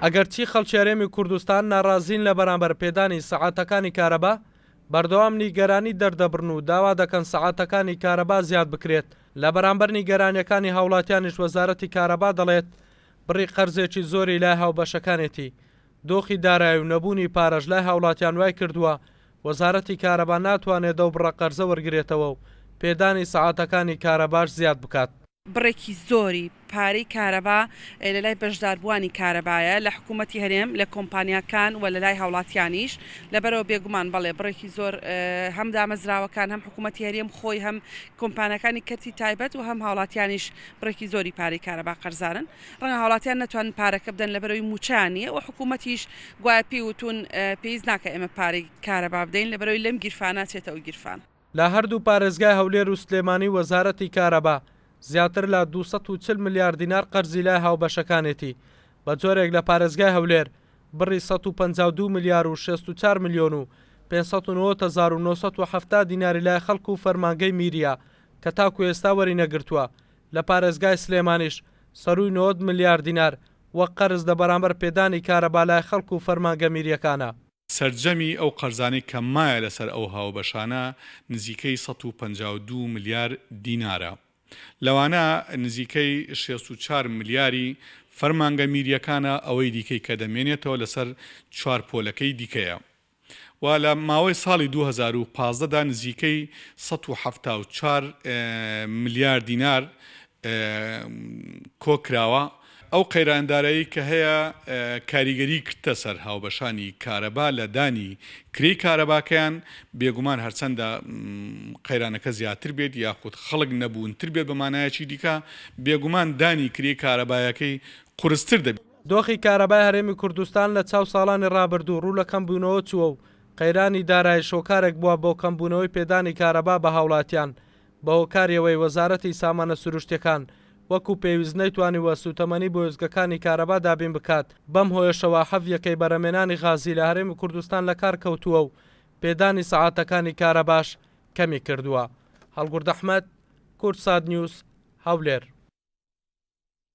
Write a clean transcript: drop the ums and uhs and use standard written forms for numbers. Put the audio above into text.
ئەگەرچی خەڵکی هەرێمی کوردستان ناڕازین لە بەرامبەر پێدانی سەعاتەکانی کارەبا، بەردەوام نیگەرانی دەردەبڕن و داوا دەکەن سەعاتەکانی کارەبا زیاد بکرێت، لە بەرامبەر نیگەرانییەکانی هاوڵاتیانیش وەزارەتی کارەبا دەڵێت، بڕی قەرزێکی زۆری لای هاوبەشەکانێتی، دۆخی دارایی و نەبوونی پارەش لای هاوڵاتیان وایکردووە وەزارەتی کارەبا ناتوانێت ئەو بڕە قەرزە وەرگرێتەوە و پێدانی سەعاتەکانی کارەباش زیاد بکات. بڕێکی زۆری پارەی کارەبا لە لای بەشداربووانی کارەبایە لە حکوومەتی هەرێم، لە کۆمپانیاکان و لە لای هاوڵاتیانیش، لەبەرئەوە بێگومان بەڵێ بڕێکی زۆر هەم دامەزراوەکان هەم حکوومەتی هەرێم خۆی هەم کۆمپانیاکانی کەرتی تایبەت و هەم هاوڵاتیانیش بڕێکی زۆری پارەی کارەبا قەرزارن. ڕەنگە هاوڵاتیان نەتوانن پارەکە بدەن لەبەرئەوەی مووچەیان نییە و حکوومەتیش گوایە پێی وتوون پێویست ناکا ئێمە پارەی کارەبا بدەین لەبەرئەوەی لەم گیرفانە ئەچێتە ئەو گیرفان. لە هەردوو پارێزگای هەولێر و سلێمانی وەزارەتی کارەبا زیاتر لە 240 ملیار دینار قەرزی لای هاوبەشەکانێتی، بە جۆرێک لە پارێزگای هەولێر بڕی 152 ملیار و 64 ملیۆن و 590 هەزار و 970 دیناری لای خەڵک و فەرمانگەی میرییە کە تاکو ئێستا وەرینەگرتووە، لە پارێزگای سلێمانیش سەرووی 90 ملیار دینار وەک قەرز لە بەرامبەر پێدانی کارەبا لای خەڵک و فەرمانگە میرییەکانە. سەرجەمی ئەو قەرزانەی کە مایە لەسەر ئەو هاوبەشانە نزیکەی 152 ملیار دینارە، لەوانە نزیکەی 64 ملیاری فەرمانگە میرییەکانە، ئەوەی دیکەی کە دەمێنێتەوە لەسەر چوار پۆلەکەی دیکەیە و لە ماوەی ساڵی 2015 دا نزیکەی 174 ملیار دینار کۆکراوە. ئەو قەیران دارایی کە هەیە کاریگەری کردتە سەر هاوبەشانی کارەبا لە دانی کرێی کارەباکەیان، بێگومان هەرچەندە قەیرانەکە زیاتر بێت یاخود خەڵک نەبوونتر بێت بە مانایەکی دیکە بێگومان دانی کرێی کارەبایەکەی قورستر دەبێت. دۆخی کارەبای هەرێمی کوردستان لە چاو ساڵانی ڕابردوو ڕوو لە کەمبوونەوە چووە و قەیرانی دارایش هۆکارێک بووە بۆ کەمبوونەوەی پێدانی کارەبا بە هاوڵاتیان بە هۆکاری ئەوەی وەزارەتی سامانە سروشتیەکان وەکو پێویست نەیتوانیوە سوتەمەنی بۆ وێستگەکانی کارەبا دابین بکات، بەم هۆیەشەوە حەڤ یەکەی بەرهەمێنانی غازی لە هەرێمی کوردستان لەکار کەوتووە و پێدانی سەعاتەکانی کارەباش کەمی کردووە. هەڵگورد ئەحمەد، کوردسات نیوز، هەولێر.